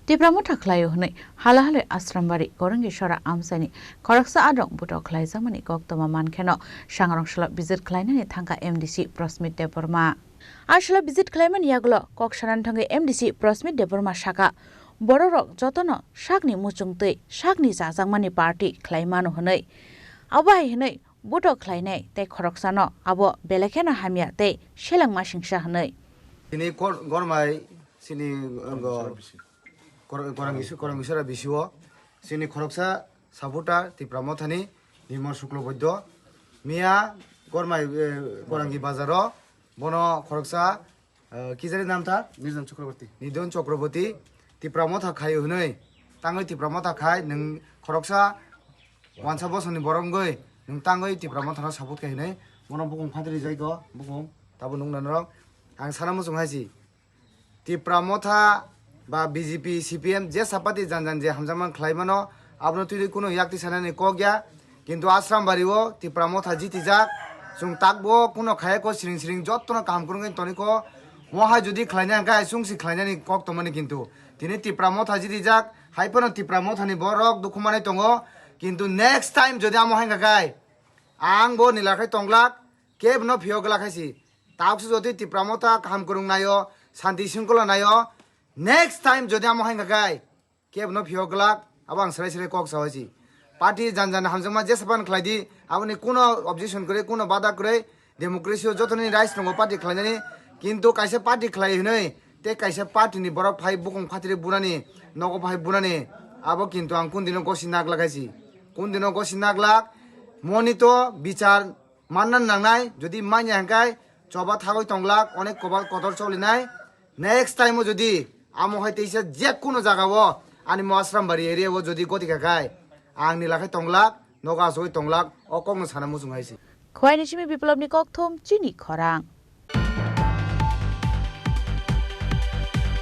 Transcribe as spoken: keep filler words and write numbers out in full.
Tipra Motha khlaio hwnwi hala halwi Asrambari Korongi Sora amchaini khoroksa adrong butok khlaijakmani koktwma mankheno sangrong salo visit khlainani thangkha M D C Prosmit Debbarma. A salo visit khlaimani yagulo kok sanani thangwi M D C Prosmit Debbarma saka, bororok jotono sakni muchungtwi sakni chajakmani party khlai mano hwnwi. Abo hai hwnwi butok khlainai tei khoroksano abo belai kheno hamya tei selengma singsa hwnwi. Tini kor-, gormai sini, uh, go-, kor-, korang isu-, korang isura bisio sini khoroksa supporter Tipra Mothani Nirmal Shukla Boiddo miya gormai, eh, Korangi bazaro bono khoroksa, eh, kijari nam ta? Nirjan Chakraborty. Nirjan Chakraborty Tipra Motha khai hwnwi tangwi Tipra Motha khai nwng khoroksa wansa bosongni borok wngwi nwng tangwi Tipra Mothano support khai hwnwi bono bukung phatri jaiko bukung tabo nukna norok ang sana muchung hai si. Tipra Motha ba B J P, C P M jesa party jan jan je hamjakma khlai mano, abono twi kunu yakti sanani kok ya. Kintu Asrambari o Tipra Motha jitijak, chwng takbo kuno khaya ko siring siring jottono kaham kwrwngwi toni ko. Mo hai jodi khlaina hwnkhe hai chwng si khlainani kok tongmani kintu. Tini Tipra Motha jitijak, hai phano Tipra Mothani borok dukhu manai tongo. Kintu next time jodi amo hai hwnkha khe ang bo nila khai tonglak, kebo no phiyok glak hai si. Tabukse jodi Tipra Motha kaham kwrwng naio, santi singkolo naio, next time jodi amo hai hwnkha khe kebo no phiyok glak, abo ang serai serai kok saui si. Party jan jan hamjakma jesa pan khlai di, aboni kuno objection kwrwi, kuno bada kwrwi, democracy o jotoni rights tongo party khlainani, kintu kaisa party khlai hwnwi tei kaisa party ni borok phai bukung phatri bunani, nogo phai bunani, abo kintu ang kun dino gosi naglak hai si. Kun dino gosi naglak, moni to bichar manna nangnai, jodi manya hwnkhe choba thagwi tonglak, onek kobal kotor cholinai. Next time o jodi amo hai teisa je kuno jaga o ani mo Asrambari area o jodi goti kha khai, ang ni lakhai tonglak, nogo asugwi tonglak, o kokno sana muchung hai si. Khwaini simi Biplobni kokthum chini khorang.